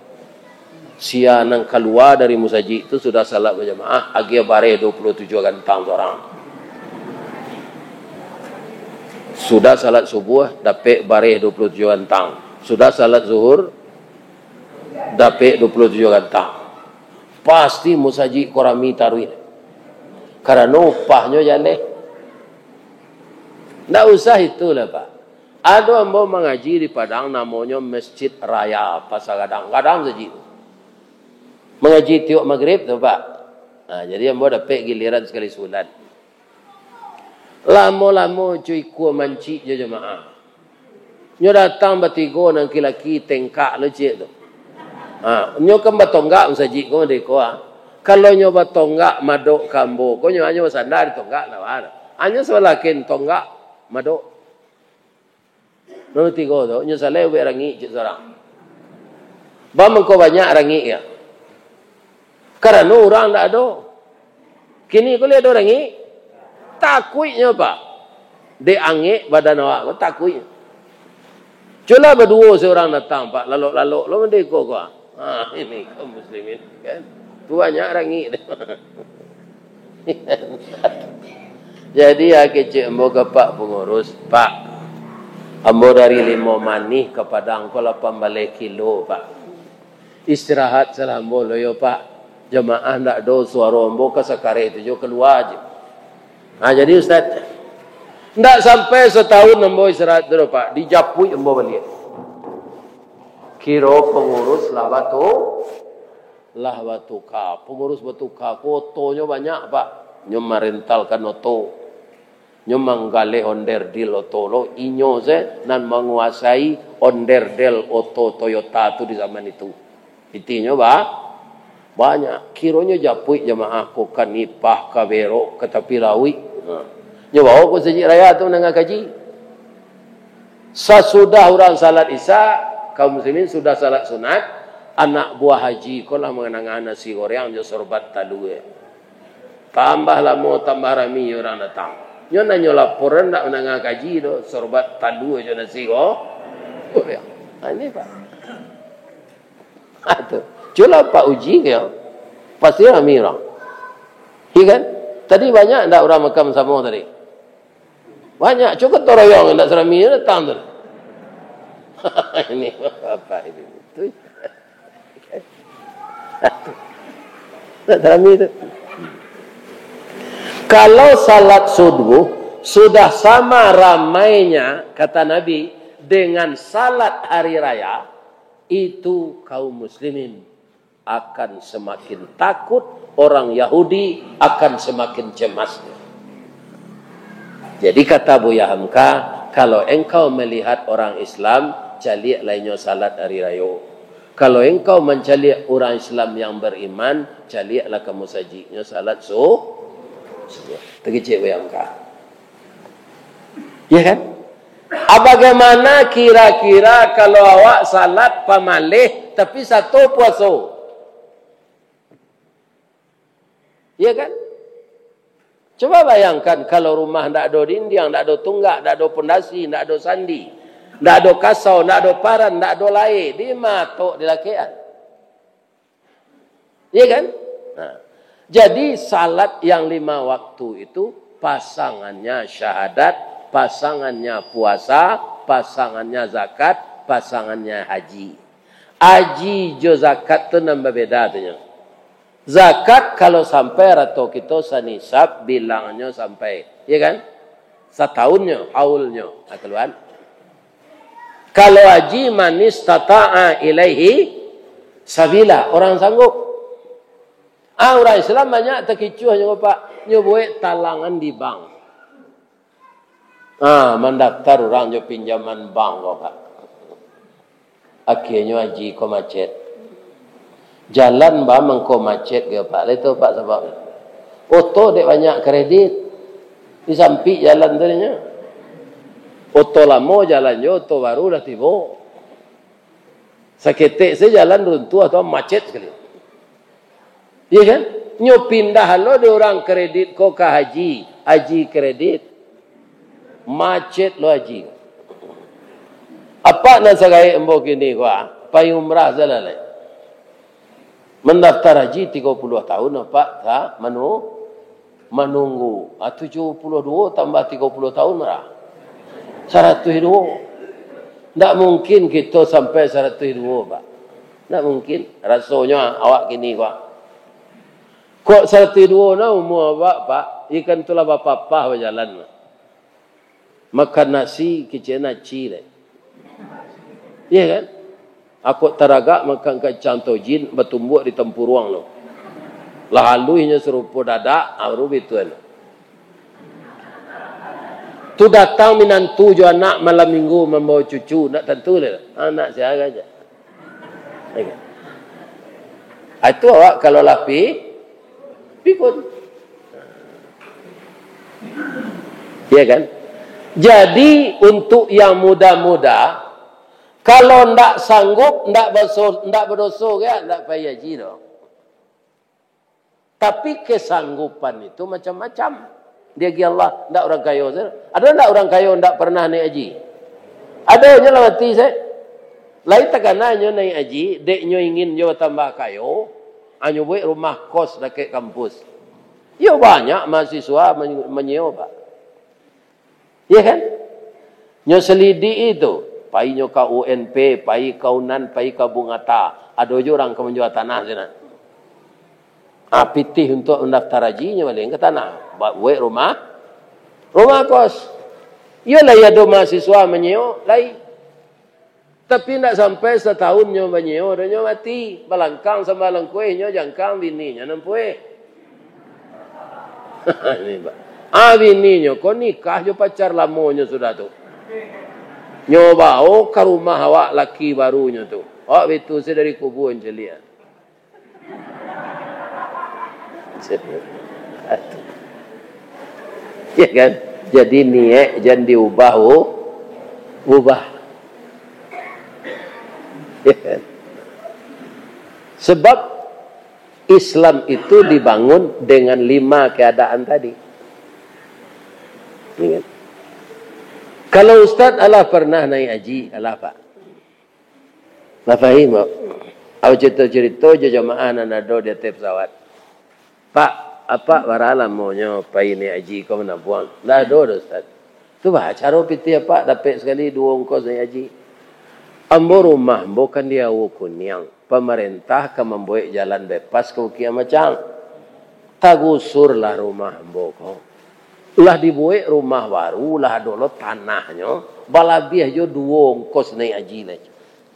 Sia nan kalua dari musajik tu sudah salat bajamaah, agiah bareh dua puluh tujuh gantang surang. Sudah salat subuh, dapek bareh dua puluh tujuh gantang. Sudah salat zuhur, dapek dua puluh tujuh gantang. Pasti musajik ko rami taruih. Karano upahnyo jaleh. Ndak usah itulah, Pak. Ado ambo mangaji di Padang, namonyo Masjid Raya Pasar Gadang. Gadang saji tu. Mangaji tiok magrib tu, Pak. Nah, jadi ambo dapek giliran sakali sabulan. Lamo-lamo co ikua mancik jo jamaah. Nyo datang batigo nan laki-laki tengkak lo ciek tu. Ha, nyo kan batonggak musajik ko mardeka, ha. Kalau nyo batonggak madok ka ambo ko, nyo hanyo basanda di tonggak lah, ha. Hanyo sabalah ken tonggak madok. Nomor tigo tu, nyo salai ubek rangik cik surang. Ba mangko banyak rangik ya? Karano urang ndak ado. Kini ko lai ado rangik? Takuiknyo, Pak. Dek angek badan awak ko, takuiknyo. Cubolah baduo surang datang, Pak, lalok-lalok lo mandeko ko, ah. Ha, ini kaum muslimin, kan. Banyak rangik. Jadi, ya, kecek ambo ka Pak Pangurus, "Pak, ambo dari Limau Manih ka Padang ko lapan baleh kilo, Pak. Istirahat salah ambo lo yo, Pak." Jamaah ndak ado, suaro ambo ka sakareh tu jo kalua je. Ha, jadi Ustaz, ndak sampai satahun ambo istirahat tu doh, Pak, dijapuik ambo baliak. Kiro pangurus lah batu-, lah batuka. Pangurus batuka ko otonyo banyak, Pak. Nyo marentalkan oto. Nyo manggaleh onderdil oto lo, inyo se nan manguasai onderdil oto Toyota tu di zaman itu. Pitinyo ba-, banyak. Kironyo japuik jamaah ko ka Nipah, ka Berok, ka tapi lauik. Ha. Nyo bawo ko Sajik Raya tu mandanga kaji. Sasudah urang salat Isya, kaum muslimin sudah salat sunat, anak buah haji ko lah mandanga nasi goreng jo sorbat talua. Tambah lamo, tambah rami urang datang. Nyo nan nyo laporan ndak mandanga kaji doh, sorbat talua jo nasi ko. Oh, ya. Ha, ini, Pak. Ha, tu. Cubolah Pak uji ke, pasti rami urang. Iya kan? Tadi banyak ndak urang makan samo tadi? Banyak. Cubo gotong royong, ndak sarami datang tu. Ini apa ini? Tu. Ndak sarami tu. Kalau salat subuh sudah sama ramainya, kata Nabi, dengan salat hari raya, itu kaum muslimin akan semakin takut, orang Yahudi akan semakin cemas. Jadi kata Buya Hamka, kalau engkau melihat orang Islam, caliaklah inyo salat hari rayo. Kalau engkau mancaliak urang Islam yang beriman, caliaklah ka musajiknyo salat su-, subuh. Takecek Buya Hamka. Ya kan? Ah, bagaimana kira-kira kalau awak salat pamaleh, tapi sato puaso? Ya kan? Coba bayangkan kalau rumah ndak ado dindiang, ndak ado tunggak, ndak ado pondasi, ndak ado sandi, ndak ado kasau, ndak ado paran, ndak ado lae, di ma tok dilakekan? Iya kan? Nah, jadi salat yang lima waktu itu pasangannya syahadat, pasangannya puasa, pasangannya zakat, pasangannya haji. Haji jo zakat tu nan babeda tu nyo. Zakat kalau sampai arato kito sanisab, bilangnyo sampai, iya kan? Satahunnyo, haulnyo, nah, kaluar. Kalau haji, manistata'a ilaihi sabila, orang sanggup. Ah, urang Islam banyak takicuah nyo, Pak, nyo buek talangan di bank. Ah, mandaftar urang jo pinjaman bank ko, Pak. Akhianyo haji ko macet. Jalan ba mangko macet ge, Pak. Lai tahu, Pak, sabab? Oto dek banyak kredit. Disampik jalan tu nyo. Oto lamo jalan jo, oto baru lah tibo. Saketek se jalan runtuah tu, macet sakali. Iya kan? Nyo pindah lo di urang kredit ko ka haji, haji kredit. Macet lo haji. Apak nan sagaek ambo kini ko, ah, pai umrah salah lai. Mandaftar haji tigo puluah tahun, apak, sa-, manu-, manunggu. Ah, tujuh puluah duo tambah tigo puluah tahun, bara? Saratuih duo. Ndak mungkin kito sampai saratuih duo, Pak. Ndak mungkin. Rasonyo awak kini, Pak. Kok saratuih duo nah umua awak, Pak? Ikan tu lah bapapah bajalan, Pak. Makan nasi, kecek nasi deh. Iya kan? Akok taragak makan kacang tojin, batumbuak di tampuruang tu. Lah aluihnyo sarupo dadak, baru bituan. Tu datang minantu jo anak malam minggu mambawa cucu, ndak tantu deh. Anak sia aja. Itu awak kalau lah pi-, pikun. Ya kan? Jadi, untuk yang muda-muda, kalau ndak sanggup, ndak baso-, ndak badoso, ya, ndak payah haji doh. Tapi kesanggupan itu macam-macam. Diagiah Allah, ndak urang kayo sajo. Ado ndak urang kayo ndak pernah naiak haji? Ado, nyo lah mati se. Lai takana nyo naiak haji, dek nyo ingin nyo batambah kayo, nyo buek rumah kos dakek kampus. Iyo, banyak mahasiswa man-, manyiewo, Pak. Iya kan? Nyo selidik itu, pai nyo ka U N P, pai ka Unan, pai ka Bungata. Ado juo urang ka manjua tanah sinan. Ah, pitih untuak mandaftar haji nyo balian ka tanah. Ba-, buek rumah, rumah kos. Iyo lai ado mahasiswa manyeo, lai. Tapi ndak sampai satahun nyo manyeo, dah nyo mati. Balangkang sambalang kueh, nyo jangkang, bininyo nan pueh. Ni, Pak. Ah, bininyo ko nikah jo pacar lamonyo sudah tu. Nyo bao ka rumah awak laki barunyo tu. Awak bitu se dari kubua caliak. Ya kan? Jadi niaik jan diubah u-, ubah. Ya kan? Sebab Islam itu dibangun dengan lima keadaan tadi. Ya kan? Kalau ustaz alah pernah naik haji, alah, Pak. Lah pahim, Pak? Au carito-carito jo jamaah nan ado di ateh pesawat. "Pak, apak bara lamonyo pai naik haji ko manabuang?" "Ndak ado doh, Ustaz." "Tu baa caro pitih apak dapek sakali duo ongkos naik haji?" "Ambo rumah ambo kan di Aua Kuniang. Pamarentah ka mambuek jalan bypass ka Bukik Amacang. Tagusurlah rumah ambo ko. Lah dibuek rumah baru, lah ado lo tanahnyo, balabiah jo duo ongkos naik haji lai."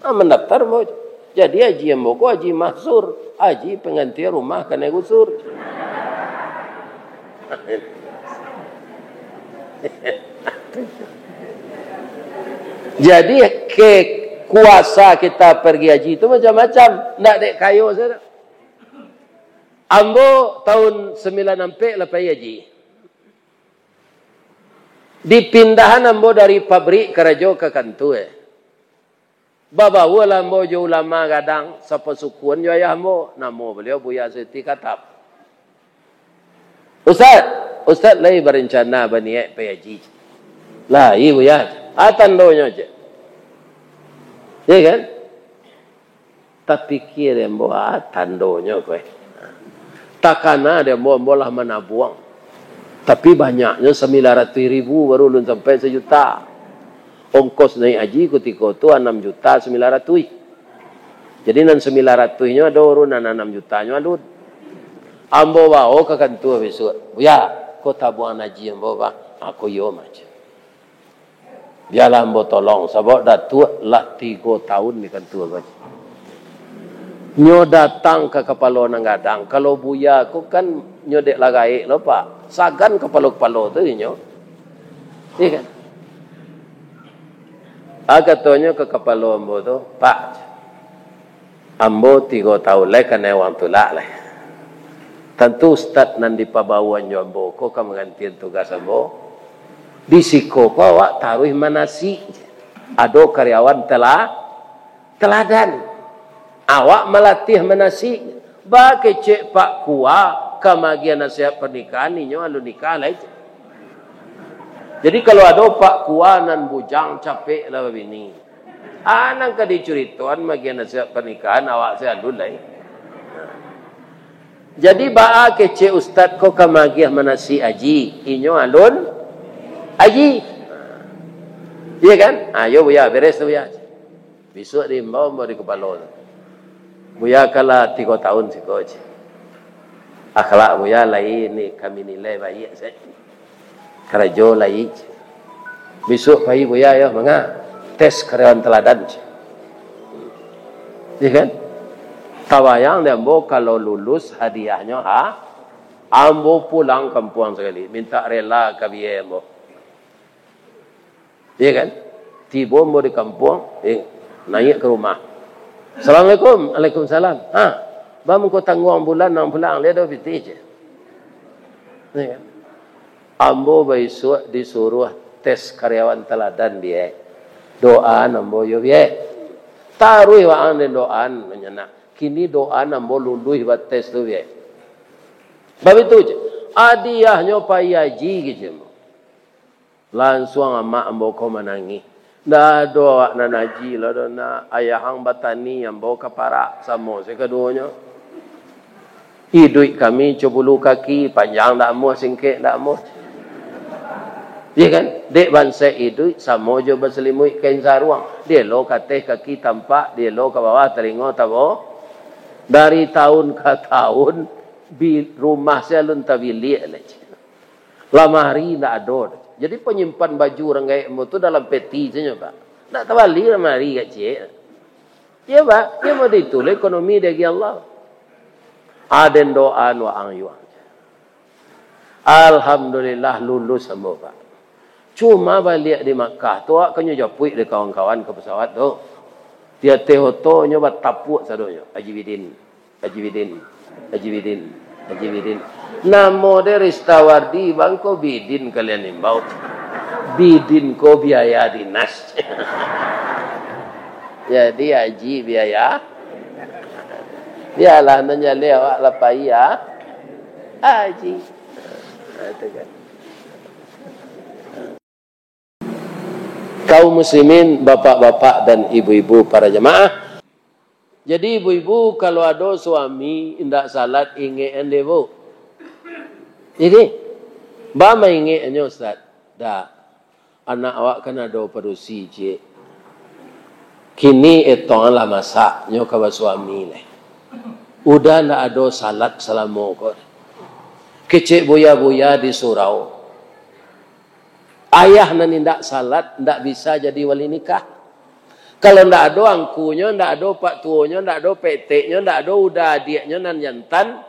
Ah, mandaftar ambo. Jadi haji ambo ko haji mahsur, haji pangganti rumah kanai gusur. Jadi, ke-, kuasa kita pergi haji tu macam-macam, ndak dek kayo sajo. Ambo tahun sambilan ampek lah pai haji. Dipindahan ambo dari pabrik karajo ka kantua. Babaua lah ambo jo ulama gadang, sapasukuan jo ayah ambo, namo baliau Buya Suti Katap. "Ustaz, Ustaz lai barencana baniaik pai haji?" "Lai, Buya." "Ah, tandonyo, cek." Ya kan? Tapikia dek ambo, ah, tandonyo ko, eh. Takana dek ambo, ambo lah manabuang. Tapi banyaknyo sambilan ratuih ribu, baru alun sampai sajuta. Ongkos naik haji kutiko tu anam juta sambilan ratuih. Jadi nan sambilan ratuihnyo ado, baru nan anam jutanyo alun. Ambo bao ka kantua bisuak. "Buya, ko tabuangan haji ambo, Pak." "Ah, ko iyo mah," cek. "Bialah ambo tolong, sabab Datuak lah tigo tahun di kantua ko." Nyo datang ka kapalo nan gadang. Kalau Buya ko kan nyo dek lah gaek lo, Pak. Sagan kapalo-kapalo tu inyo. Iya kan? Ah, katonyo ka kapalo ambo tu, "Pak, ambo tigo tahun lai kanai urang tulak lai. Tantu ustaz nan dipabawaan jo ambo ko ka manggantian tugas ambo. Di siko ko awak taruih manasik. Ado karyawan tela-, teladan. Awak malatih manasik. Ba kecek Pak Kua ka magiah nasihat pernikahan, inyo alun nikah lai." Jadi, kalau ado Pak Kua nan bujang, capek lah babini. Ah, nan ka dicuritoan magiah nasihat pernikahan, awak se alun lai. Jadi, baa kecek ustaz ko ka magiah manasik haji, inyo alun haji. Iya kan? Ayo, Buya, beres tu, Buya. Bisuak diimbau ambo di kapalo tu. "Buya, kalah tigo tahun siko," cek. "Akhlak Buya lai ni kami nilai baiak, cek. Karajo lai, cek. Bisuak pai Buya yo, manga, tes karyawan teladan," cek. Iya kan? Tabayang dek ambo, kalau lulus hadiahnyo, ha, ambo pulang kampuang sakali, mintak rela ka biyai ambo. Iya kan? Tibo ambo di kampuang, eh, naiak ka rumah. "Assalamualaikum." "Waalaikumsalam." "Ha, baa mangko tangguang bulan nan pulang, lai ado pitih," cek. Iya kan? Ambo baisuak disuruah tes karyawan teladan, biyai. Doaan ambo yo, biyai. Taruih waang den doaan, nyo nak. Kini doaan ambo luluih ba tes tu, biyai. Baitu, cek. Hadiahnyo pai haji, kecek ambo. Lansuang amak ambo ko manangih. "Ndak ado awak nan haji lo doh, nak. Ayahang batani, ambo ka parak, samo se kaduonyo. Iduik kami co bulu kaki, panjang ndak amuah, singkek ndak amuah." Iya kan? Dek bansaik iduik samo jo basalimuik kain saruang. Dielo ka ateh kaki tampak, dielo ka bawah talingo tabo. Dari tahun ka tahun, Bi-, rumah se alun tabiliak lai, ciek. Lamari ndak ado. Jadi panyimpan baju urang gaek ambo tu dalam peti sajo, Pak. Ndak tabali lamari ka ciek. Iyo, Pak. Iyo, model itu lah ekonomi diagiah Allah. Aden doa waang yuang. Alhamdulillah, lulus ambo, Pak. Cuma baliak di Makkah tu, awak kanyo japuik dek kawan-kawan ka pesawat tu. Di ateh oto nyo batapuak sadonyo, Haji Bidin, Haji Bidin, Haji Bidin, Haji Bidin. Namo de Ristawardi, bang, ko Bidin kalian imbau. Bidin ko biaya dinas. Jadi haji biaya. Bialah nan jaleh awak lah pai, ah. Haji. Nah, itu kan. Kaum muslimin, bapak-bapak dan ibu-ibu para jamaah. Jadi ibu-ibu, kalau ado suami indak salat, ingek an dek, Bu. Jadi, ba maingek anyo, Ustaz? Dak. Anak awak kan ado padusi, ciek. Kini etong lah masak, nyo ka basuami lai. Uda ndak ado salat salamo ko. Kecek buya-buya di surau. Ayah nan indak salat, ndak bisa jadi wali nikah. Kalau ndak ado angkunyo, ndak ado pak tuonyo, ndak ado peteknyo, ndak ado uda adiaknyo nan jantan,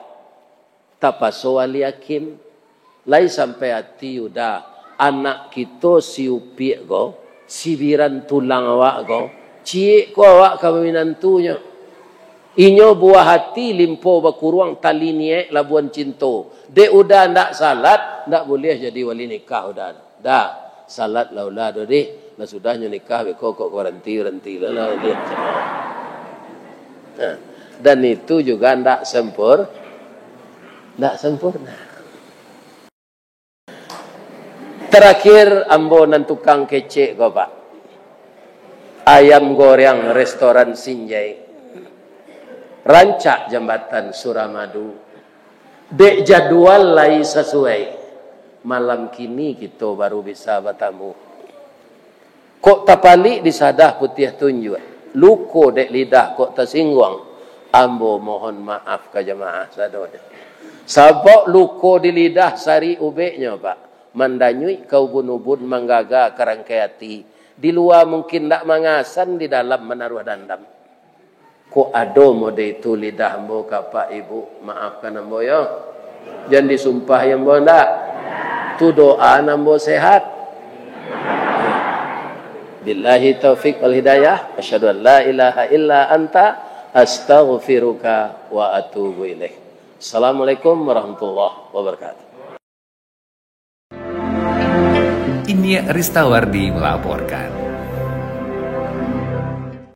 tapaso wali akim. Lai sampai ati uda, anak kito si Upiak ko, sibiran tulang awak ko, ciek ko awak ka maminantunyo. Inyo buah ati limpo bakuruang, tali niaik labuan cinto. Dek uda ndak salat, ndak buliah jadi wali nikah uda. Dak, salat lah ulah do deh. Lah sudah nyo nikah beko kok baranti-ranti lah, lah deh. Nah, dan itu juga ndak sempur-, ndak sempurna. Terakhir, ambo nan tukang kecek ko, Pak. Ayam goreng restoran Sinjai. Rancak jambatan Suramadu. Dek jadual lai sasuai. Malam kini kito baru bisa batamu. Kok tapalik disadah putiah tunjuak, luko dek lidah kok tasingguang, ambo mohon maaf ka jamaah sadonyo. Sabab luko di lidah sarik ubeknyo, Pak, mandanyuik ka ubun-ubun, manggaga ka rangkai ati, di lua mungkin ndak mangasan, di dalam manaruah dandam. Kok ado mode itu lidah ambo ka Apak Ibuk, maafkan ambo yo. Jan disumpahi ambo ndak. Tu doa ambo sehat. Billahi taufik wal hidayah. Asyhadu an la ilaha illa anta, astaghfiruka wa atubu ilaik. Assalamualaikum warahmatullahi wabarakatuh. Inyiak Ristawardi melaporkan.